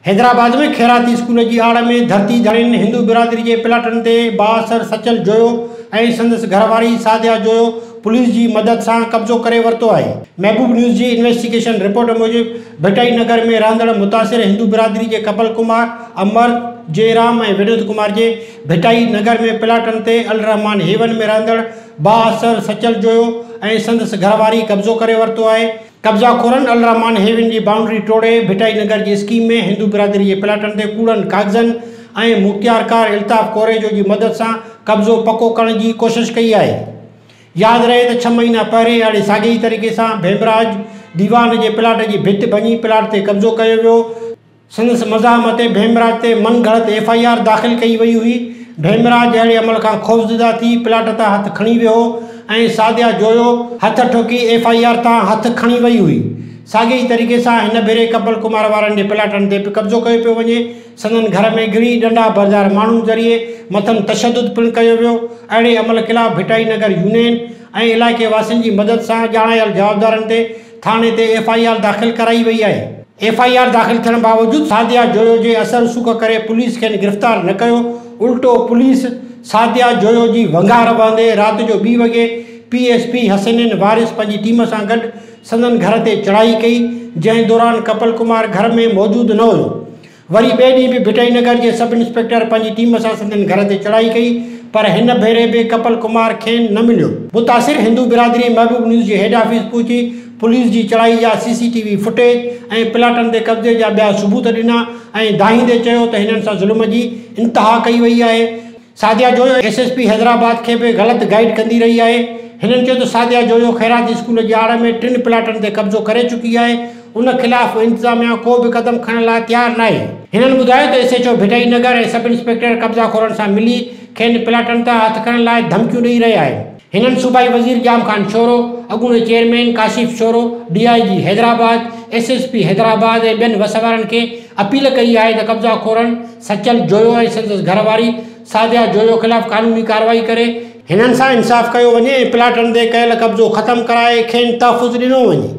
حيدرآباد ۾ خيراتي اسڪول جي آڙ ۾ ڌرتي ڌڻين هندو برادري جي پلاٽن تي بااثر سچل جويو ۽ سندس گهرواري سعديه جويو پوليس جي مدد سان قبضو ڪري ورتو آهي. محبوب نيوز جي انويسٽيگيشن رپورٽ موجب ڀٽائي نگر ۾ رهندڙ متاثر هندو برادري جي ڪپل ڪمار، امر، جي رام ۽ ونود ڪمار جي ڀٽائي نگر ۾ پلاٽن تي الرحمان هيون ۾ رهندڙ بااثر سچل جويو ۽ سندس گهرواري قبضو ڪري ورتو آهي. قبضا خورن الرحمان هيون جي بائونڊري ٽوڙي ڀٽائي نگر جي اسڪيم ۾ هندو برادري جي پلاٽن تي ڪوڙن ڪاغذن ۽ مختيارڪار الطاف ڪوريجو جي مدد سان قبضو پڪو ڪرڻ جي ڪوشش ڪئي آهي. ياد رهي ته ڇهه مهينا پهرين اهڙي ساڳئي ئي طريقي سان ڀيمراج ديوان جي پلاٽ جي ڀت ڀڃي پلاٽ تي قبضو ڪيو ويو. سندس مزاحمت تي ڀيمراج تي من گهڙت ايف I R داخل ڪئي وئي هئي. ڀيمراج اهڙي عمل کان خوفزده ٿي پلاٽ تان هٿ کڻي ويو هو ۽ سعديه جويو هٿ ٺوڪي ايف I R تان هٿ کڻي وئي هئي. ساڳئي ئي طريقي سان هن ڀيري ڪپل ڪمار وارن جي پلاٽن تي به قبضو ڪيو پيو وڃي. سندن گهر ۾ گهڙي ڏنڊا بردار ماڻهن ذريعي مٿن تشدد پڻ ڪيو ويو. اهڙي عمل خلاف ڀٽائي نگر يونين ۽ علائقي واسين جي مدد سان ڄاڻايل جوابدارن تي ٿاڻي تي ايف I R داخل ڪرائي وئي آهي. ايف I R داخل ٿيڻ باوجود سعديه جويو جي اثر رسوخ ڪري پوليس کين گرفتار نه ڪيو، الٽو پوليس سعديه جويو جي ونگار وهندي رات جو ٻي وڳي پي ايس پي حسنين وارث پنهنجي ٽيم سان گڏ سندن گهر تي چڙهائي ڪئي، جنهن دوران ڪپل ڪمار گهر ۾ موجود نه هيو. وري ٻئي ڏينهن به ڀٽائي نگر جي سب انسپيڪٽر پنهنجي ٽيم سان سندن گهر تي چڙهائي ڪئي پر هن ڀيري به ڪپل ڪمار کين نه مليو. متاثر هندو برادري محبوب نيوز جي هيڊ آفيس پهچي پوليس جي چڙهائي جا سي سي ٽي وي فوٽيج ۽ پلاٽن تي قبضي جا ٻيا ثبوت ڏنا ۽ دانهيندي چيو ته هنن سان ظلم جي انتها ڪئي وئي آهي. Sadia Joyo S S P Hyderabad کي به غلط گائيڊ ڪندي رهي آهي. هنن چيو ته سعديه جويو خيراتي اسڪول جي آڙ ۾ ٽن پلاٽن تي قبضو ڪري چڪي آهي، ان خلاف انتظاميا ڪو به قدم کڻڻ لاء تيار ناهي. هنن ٻڌايو ته S H O Bhitai Nagar ۽ sub inspector قبضا خورن سان ملي کين پلاٽن تان هٿ کڻڻ لاء ڌمڪيون ڏئي رهيا آهن. هنن صوبائي وزير ڄام خان شورو، اڳوڻي chairman Kashif Shoro, D I G Hyderabad, S S P Hyderabad ۽ ٻين وس وارن کي اپيل ڪئي آهي ته قبضا خورن سچل جويو ۽ سندس گهر واري سعديه جويو خلاف قانوني ڪارروائي ڪري هنن سان انصاف ڪيو وڃي ۽ پلاٽن تي ڪيل قبضو ختم ڪرائي کين تحفظ ڏنو وڃي.